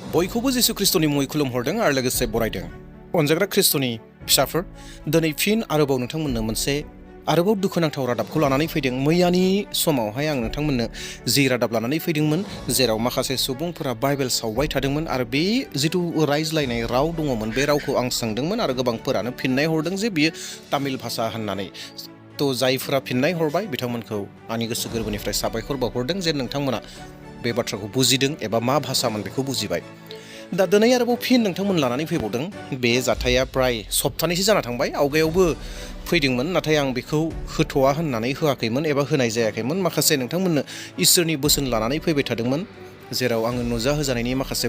बयखौबो जिसु ख्रिस्टनि मुङै खुलुमहरदों आरो लोगोसे बरायदों। अनजाग्रा ख्रिस्टनि फिसाफोर, दिनै फिन आरोबाव नोंथांमोननो मोनसे आरोबाव दुखुनांथाव रादाबखौ लानानै फैदों। मैयानि समावहाय आं नोंथांमोननो जि रादाब लानानै फैदोंमोन, जेराव माखासे सुबुंफोरा बाइबेल सावबाय थादोंमोन आरो बे जिथु रायज्लायनाय राव दङमोन, बे रावखौ आं सोंदोंमोन आरो गोबांफोरानो फिननाय हरदों जे बियो तामिल भाषा होननानै। थ' जायफोरा फिननाय हरबाय बिथांमोनखौ आंनि गोसो गोरबोनिफ्राय साबायखर बावहरदों जे नोंथांमोना बे बाथ्राखौ बुजिदों एबा मा भाषामोन बेखौ बुजिबाय। दा दिनै आरोबाव फिन नोंथांमोन लानानै फैबावदों। बे जाथाया प्राय सप्तानैसो जाना थांबाय। आवगायावबो फैदोंमोन, नाथाय आं बेखौ होथ'वा होननानै होआखैमोन एबा होनाय जायाखैमोन। माखासे नोंथांमोननो इसोरनि बोसोन लानानै फैबाय थादोंमोन, जेराव आङो नुजाहोजानायनि माखासे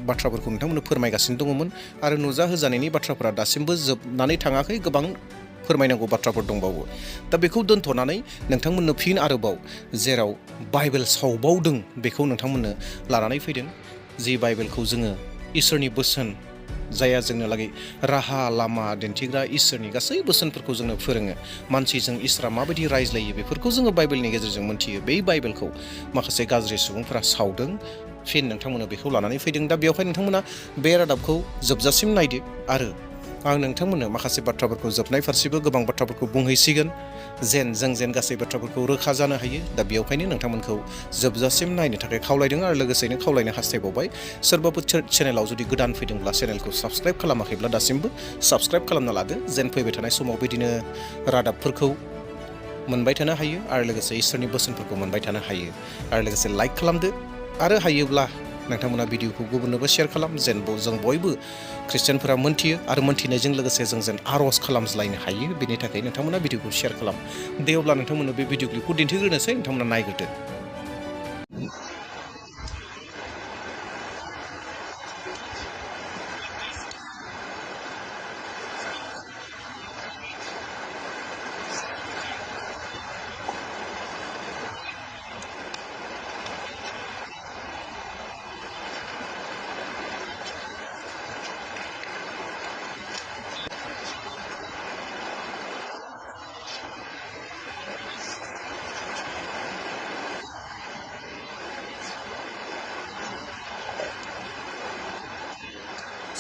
बाथ्राफोरखौ नोंथांमोननो फोरमायगासिनो दङमोन आरो नुजाहोजानायनि बाथ्राफोरा दासिमबो जोबनानै थाङाखै। गोबां फोरमायनांगौ बाथ्राफोर दंबावो। दा बेखौ दोनथ'नानै नोंथांमोननो फिन आरोबाव जेराव बाइबेल सावबावदों बेखौ नोंथांमोननो लानानै फैदों। जि बाइबेलखौ जोङो इसोरनि बोसोन, जायहा जोंनो लागै राहा लामा दिन्थिग्रा इसोरनि गासै बोसोनफोरखौ जोंनो फोरोङो। मानसिजों इसोरा माबायदि रायज्लायो बेफोरखौ जोङो बाइबेलनि गेजेरजों मोनथियो। बै बाइबेलखौ माखासे गाज्रि सुबुंफोरा सावदों। फिन नोंथांमोना बेखौ लानानै फैदों। दा बेवहाय नोंथांमोना बे रादाबखौ जोबजासिम नायदो आरो आं नोंथांमोननो माखासे बाथ्राफोरखौ जोबनाय फारसेबो गोबां बाथ्राफोरखौ बुंहैसिगोन, जों गासै बाथ्राफोरखौ रोखा जानो हायो। दा बेवहायनो नोंथांमोनखौ जोबजासिम नायनो थाखाय खावलायदों आरो लोगोसेनो खावलायनो हास्थायबावबाय। सोरबाफोर चेनेलाव जुदि गोदान फैदोंब्ला चेनेलखौ साबस्क्राइब खालामाखैब्ला दासिमबो साबस्क्राइब खालामना लादो, जेन फैबाय थानाय समाव बिदिनो रादाबफोरखौ मोनबाय थानो हायो आरो लोगोसे इसोरनि बोसोनफोरखौ मोनबाय थानो हायो। आरो लोगोसे लाइक खालामदो आरो हायोब्ला नोंथांमोना भिडिअखौ गुबुननोबो शेयार खालाम, जेन जों बयबो ख्रिस्टियानफोरा मोनथियो आरो मोनथिनायजों लोगोसे जों जेन आर'ज खालामज्लायनो हायो। बेनि थाखाय नोंथांमोना भिडिअखौ शेयार खालाम। दे अब्ला नोंथांमोननो बे भिडिअ क्लिपखौ दिन्थिग्रोनोसै, नोंथांमोना नायग्रोदो।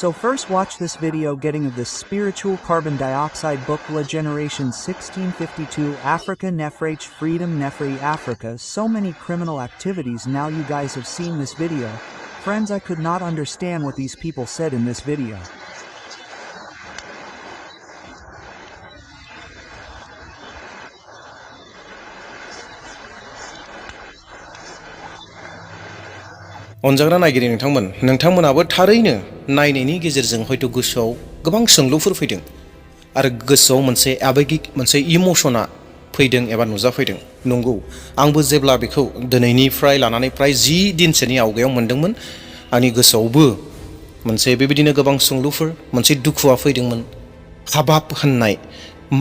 So first watch this video getting of this spiritual carbon dioxide book La Generation 1652 Africa Nefrach Freedom Nefri Africa. So many criminal activities. Now you guys have seen this video. Friends, I could not understand what these people said in this video. अनजाग्रा नायगिरि नोंथांमोनाबो थारैनो नायनायनि गेजेरजों हयथ' गोसोआव गोबां सोंलुफोर फैदों आरो गोसोआव मोनसे आबेगिक मोनसे इमोशना फैदों एबा नुजाफैदों। नंगौ, आंबो जेब्ला बेखौ दिनैनिफ्राय लानानै प्राय 10 दिनसोनि आवगायाव मोनदोंमोन, आंनि गोसोआवबो मोनसे बेबायदिनो गोबां सोंलुफोर, मोनसे दुखुआ फैदोंमोन। हाबाब होननाय,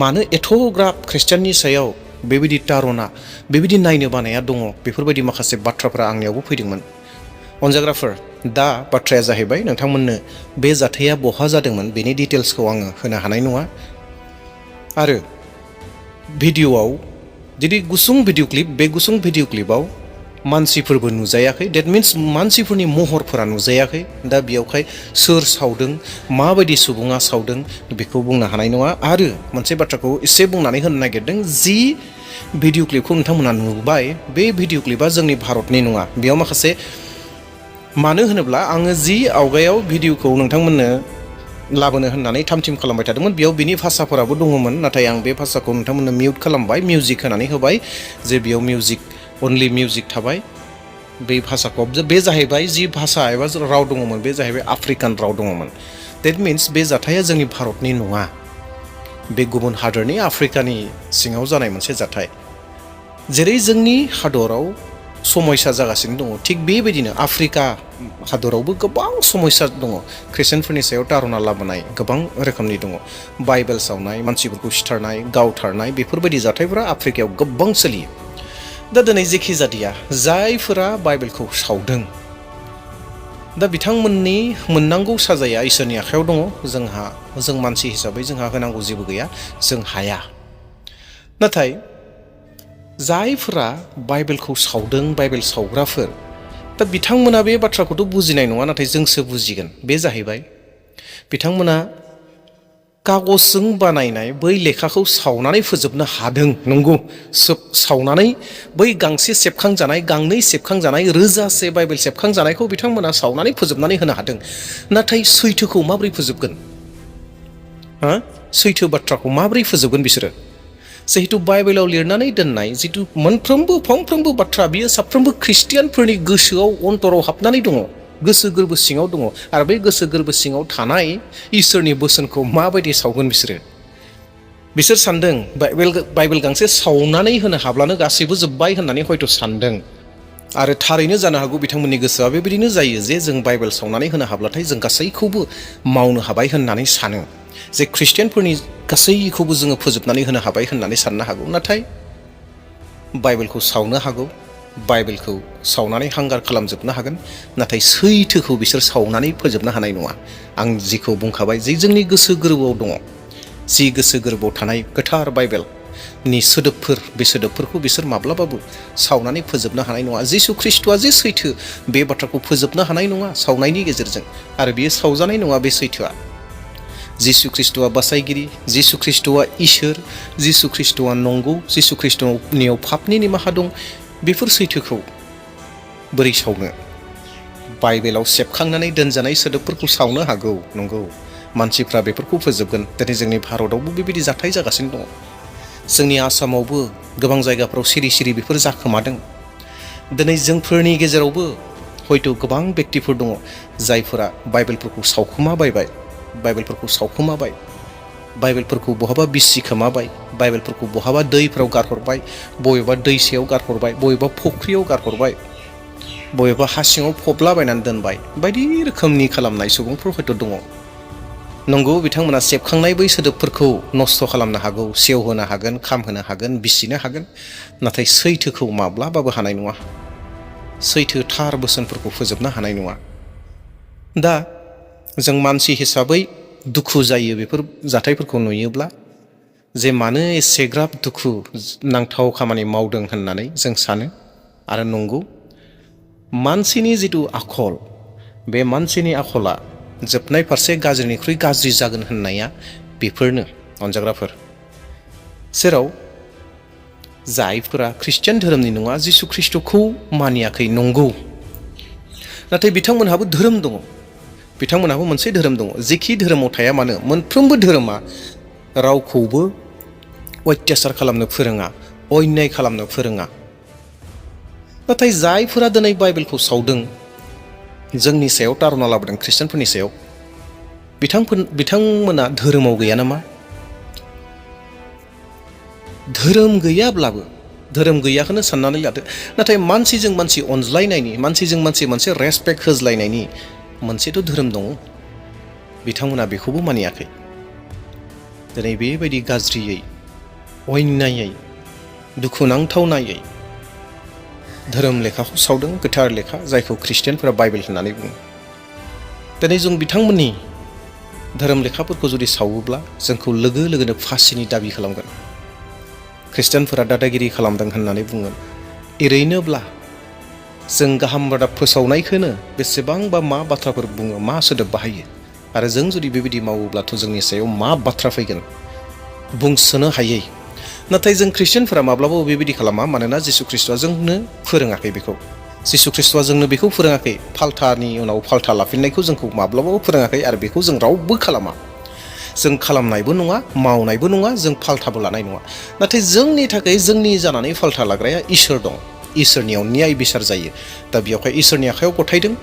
मानो एथ'ग्राब ख्रिस्टियाननि सायाव बेबायदि तारना, बेबायदि नायनो बानाया दङ, बेफोरबायदि माखासे बाथ्राफोरा आंनियावबो फैदोंमोन। अनजाग्राफोर, दा बाथ्राया जाहैबाय नोंथांमोननो बे जाथाया बहा जादोंमोन बेनि डिटेल्सखौ आङो होनो हानाय नङा। आरो भिडिअ'आव जुदि गुसुं भिडिअ क्लिप, बे गुसुं भिडिअ क्लिपआव मानसिफोरबो नुजायाखै। डेट मिन्स मानसिफोरनि महरफोरा नुजायाखै। दा बेयावहाय सोर सावदों, माबायदि सुबुङा सावदों बेखौ बुंनो हानाय नङा। आरो मोनसे बाथ्राखौ एसे बुंनानै होनो नागिरदों, जि भिडिअ क्लिपखौ नोंथांमोना नुबाय, बे भिडिअ क्लिपआ जोंनि भारतनि नङा। बेयाव माखासे, मानो होनोब्ला आङो जि आवगायाव भिडिअखौ नोंथांमोननो लाबोनो होननानै थाम-थिम खालामबाय थादोंमोन, बेयाव बिनि भाषाफोराबो दङमोन, नाथाय आं बे भाषाखौ नोंथांमोननो मिउट खालामबाय, मिउजिक होनानै होबाय, जे बेयाव मिउजिक, अनलि मिउजिक थाबाय। बे भाषाखौ, बे जाहैबाय जि भाषा एबा राव दङमोन, बे जाहैबाय आफ्रिकान राव दङमोन। डेट मिन्स बे जाथाया जोंनि भारतनि नङा, बे गुबुन हादरनि आफ्रिकानि सिङाव जानाय मोनसे जाथाय। जेरै जोंनि हादराव समयसा जागासिनो दङ, थिग बेबायदिनो आफ्रिका हादरावबो गोबां समयसा दङ। ख्रिस्टियानफोरनि सायाव तारना लाबोनाय गोबां रोखोमनि दङ। बाइबेल सावनाय, मानसिफोरखौ सिथारनाय, गावथारनाय, बेफोरबायदि जाथायफोरा आफ्रिकायाव गोबां सोलियो। दा दिनै जेखि जादिया, जायफोरा बाइबेलखौ सावदों, दा बिथांमोननि मोननांगौ साजाया इसोरनि आखायाव दङ। जों मानसि हिसाबै जोंहा होनांगौ जेबो गैया, जों हाया। नाथाय जायफोरा बाइबेलखौ सावदों, बाइबेल सावग्राफोर, दा बिथांमोना बे बाथ्राखौथ' बुजिनाय नङा, नाथाय जोंसो बुजिगोन। बे जाहैबाय बिथांमोना कागजजों बानायनाय बै लेखाखौ सावनानै फोजोबनो हादों, नंगौ। सावनानै बै गांसे सेबखांजानाय, गांनै सेबखांजानाय, रोजासे बाइबेल सेबखांजानायखौ बिथांमोना सावनानै फोजोबनानै होनो हादों। नाथाय सैथोखौ माबोरै फोजोबगोन? सैथो बाथ्राखौ माबोरै फोजोबगोन बिसोरो? जिहेतु बाइबेलाव लिरनानै दोननाय जितु फंफ्रोमबो बाथ्रा, बियो साफ्रोमबो ख्रिस्टियानफोरनि गोसोआव, अन्तराव हाबनानै दङ, गोसो गोरबो सिङाव दङ। आरो बे गोसो गोरबो सिङाव थानाय इसोरनि बोसोनखौ माबायदि सावगोन बिसोरो? बिसोर सान्दों बाइबेल गांसे सावनानै होनो हाब्लानो गासैबो जोब्बाय होननानै हयथ' सान्दों। आरो थारैनो जानो हागौ बिथांमोननि गोसोआ बेबायदिनो जायो जे जों बाइबेल सावनानै होनो हाब्लाथाय जों गासैखौबो मावनो हाबाय होननानै सानो, जे ख्रिस्टियानफोरनि गासैखौबो जोङो फोजोबनानै होनो हाबाय होननानै साननो हागौ। नाथाय बाइबेलखौ सावनो हागौ, बाइबेलखौ सावनानै हांगार खालामजोबनो हागोन, नाथाय सैथोखौ बिसोर सावनानै फोजोबनो हानाय नङा। आं जिखौ बुंखाबाय, जे जोंनि गोसो गोरबोआव दङ, जि गोसो गोरबोआव थानाय गोथार बाइबेलनि सोदोबफोर, बे सोदोबफोरखौ बिसोर माब्लाबाबो सावनानै फोजोबनो हानाय नङा। जिसु ख्रिस्ट'आ जे सैथो, बे बाथ्राखौ फोजोबनो हानाय नङा सावनायनि गेजेरजों, आरो बियो सावजानाय नङा बे सैथोआ। जिसु ख्रिस्ट'आ बासायगिरि, जिसु ख्रिस्ट'आ इसोर, जिसु ख्रिस्ट'आ नंगौ, जिसु ख्रिस्ट'नियाव पापनि निमाहा दं, बेफोर सैथोखौ बोरै सावनो? बाइबेलाव सेबखांनानै दोनजानाय सोदोबफोरखौ सावनो हागौ, नंगौ। मानसिफ्रा बेफोरखौ फोजोबगोन। दिनै जोंनि भारतआवबो बेबायदि जाथाय जागासिनो दङ। जोंनि आसामावबो गोबां जायगाफ्राव सिरि सिरि बेफोर जाखोमादों। दिनै जोंफोरनि गेजेरावबो हयथ' गोबां बेक्तिफोर दङ जायफोरा बाइबेलफोरखौ सावखोमाबाय, बाइबेलफोरखौ बहाबा बिसिखोमाबाय, बाइबेलफोरखौ बहाबा दैफ्राव गारहरबाय, बबेबा दैसायाव गारहरबाय, बबेबा फुख्रियाव गारहरबाय, बबेबा हा सिङाव फबलाबायनानै दोनबाय। बायदि रोखोमनि खालामनाय सुबुंफोर हयथ' दङ। नंगौ, बिथांमोना सेबखांनाय बै सोदोबफोरखौ नस्थ' खालामनो हागौ, सेवहोनो हागोन, खामहोनो हागोन, बिसिनो हागोन, नाथाय सैथोखौ माब्लाबाबो हानाय नङा। सैथो थार बोसोनफोरखौ फोजोबनो हानाय नङा। दा जों मानसि हिसाबै दुखु जायो बेफोर जाथायफोरखौ नुयोब्ला, जे मानो एसेग्राब दुखु नांथाव खामानि मावदों होननानै जों सानो। आरो नंगौ, मानसिनि जिथु आखल, बे मानसिनि आखला जोबनाय फारसे गाज्रिनिख्रुइ गाज्रि जागोन होननाया बेफोरनो अनजाग्राफोर, जेराव जायफोरा ख्रिस्टियान धोरोमनि नङा, जिसु ख्रिस्ट'खौ मानियाखै, नंगौ, नाथाय बिथांमोनहाबो धोरोम दङ, बिथांमोनहाबो मोनसे धोरोम दङ। जेखि धोरोमाव थाया मानो, मोनफ्रोमबो धोरोमा रावखौबो अत्याचार खालामनो फोरोङा, अन्याय खालामनो फोरोङा। नाथाय जायफोरा दिनै बाइबेलखौ सावदों, जोंनि सायाव तारना लाबोदों, ख्रिस्टियानफोरनि सायाव, बिथांमोना धोरोमाव गैया नामा? धोरोम गैयाब्लाबो, धोरोम गैयाखौनो साननानै लादो, नाथाय मानसिजों मानसि अनज्लायनायनि, मानसिजों मानसि मोनसे रेसपेक्ट होज्लायनायनि मोनसेथ' धोरोम दङ। बिथांमोना बेखौबो मानियाखै। दिनै बेबायदि गाज्रियै, अन्यायै, दुखुनांथावनायै धोरोम लेखाखौ सावदों, गोथार लेखा, जायखौ ख्रिस्टियानफोरा बाइबेल होननानै बुङो। दिनै जों बिथांमोननि धोरोम लेखाफोरखौ जुदि सावोब्ला जोंखौ लोगो लोगोनो फासिनि दाबि खालामगोन। ख्रिस्टियानफोरा दादागिरि खालामदों होननानै बुंगोन। ओरैनोब्ला जों गाहाम रादाब फोसावनायखौनो बेसेबांबा मा बाथ्राफोर बुङो, मा सोदोब बाहायो, आरो जों जुदि बेबायदि मावोब्लाथ' जोंनि सायाव मा बाथ्रा फैगोन बुंसोनो हायै। नाथाय जों ख्रिस्टियानफोरा माब्लाबाबो बेबायदि खालामा, मानोना जिसु ख्रिस्ट'आ जोंनो फोरोङाखै बेखौ। जिसु ख्रिस्ट'आ जोंनो बेखौ फोरोङाखै, फाल्थानि उनाव फाल्था लाफिननायखौ जोंखौ माब्लाबाबो फोरोङाखै, आरो बेखौ जों रावबो खालामा। जों खालामनायबो नङा, मावनायबो नङा, जों फाल्थाबो लानाय नङा। नाथाय जोंनि थाखाय जोंनि जानानै फाल्था लाग्राया इसोर दं। इसोरनियाव न्याय बिसार जायो। दा बेयावहाय इसोरनि आखायाव गथायदों।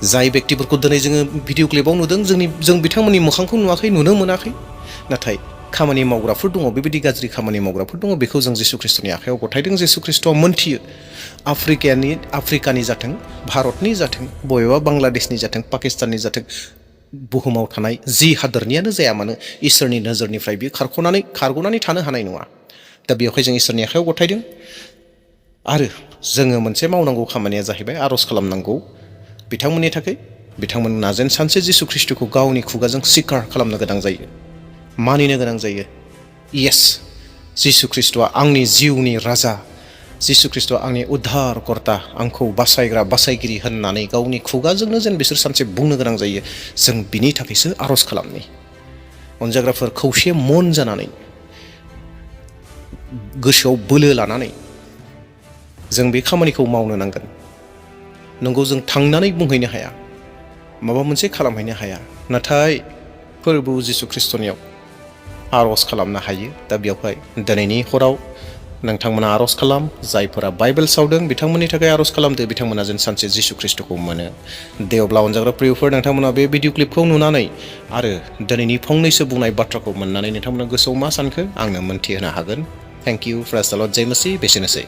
जाय बेक्तिफोरखौ दिनै जोङो भिडिअ क्लिपाव नुदों, जों बिथांमोननि मोखांखौ नुवाखै, नुनो मोनाखै, नाथाय खामानि मावग्राफोर दङ, बेबायदि गाज्रि खामानि मावग्राफोर दङ। बेखौ जों जिसु ख्रिस्ट'नि आखायाव गथायदों। जिसु ख्रिस्ट'आ मोनथियो, आफ्रिकानि जाथों, भारतनि जाथों, बबेबा बांलादेशनि जाथों, पाकिस्ताननि जाथों, बुहुमाव थानाय जि हादोरनियानो जाया मानो, इसोरनि नोजोरनिफ्राय बियो खारग'नानै थानो हानाय नङा। दा बेवहाय जों इसोरनि आखायाव गथायदों। आरो जोङो मोनसे मावनांगौ खामानिया जाहैबाय आर'ज खालामनांगौ बिथांमोननि थाखाय। बिथांमोना जेन सानसे जिसु ख्रिस्ट'खौ गावनि खुगाजों स्वीकार खालामनो गोनां जायो, मानिनो गोनां जायो। येस, जिसु ख्रिस्ट'आ आंनि जिउनि राजा, जिसु ख्रिस्ट'आ आंनि उद्धारकर्ता आंखौ बासायग्रा बासायगिरि होननानै गावनि खुगाजोंनो जेन बिसोर सानसे बुंनो गोनां जायो जों बिनि थाखायसो आर'ज खालामनि अनजाग्राफोर खौसे मन जानानै गोसोआव बोलो लानानै जों बे खामानिखौ मावनो नांगोन नंगौ जों थांनानै बुंहैनो हाया माबा मोनसे खालामहैनो हाया नाथाय फोरबो जिसु ख्रिस्ट'नियाव आर'ज खालामनो हायो दा बेयावहाय दिनैनि हराव नोंथांमोना आर'ज खालाम जायफोरा बाइबेल सावदों बिथांमोननि थाखाय आर'ज खालामदो बिथांमोना जेन सानसे जिसु ख्रिस्ट'खौ मोनो दे अब्ला अनजाग्रा प्रियफोर नोंथांमोना बे भिडिअ क्लिपखौ नुनानै आरो दिनैनि फंनैसो बुंनाय बाथ्राखौ मोननानै नोंथांमोना गोसोआव मा सानखो आंनो मोन्थिहोनो हागोन थेंक इउ प्रेज द लर्ड जय मसीह बेसेनोसै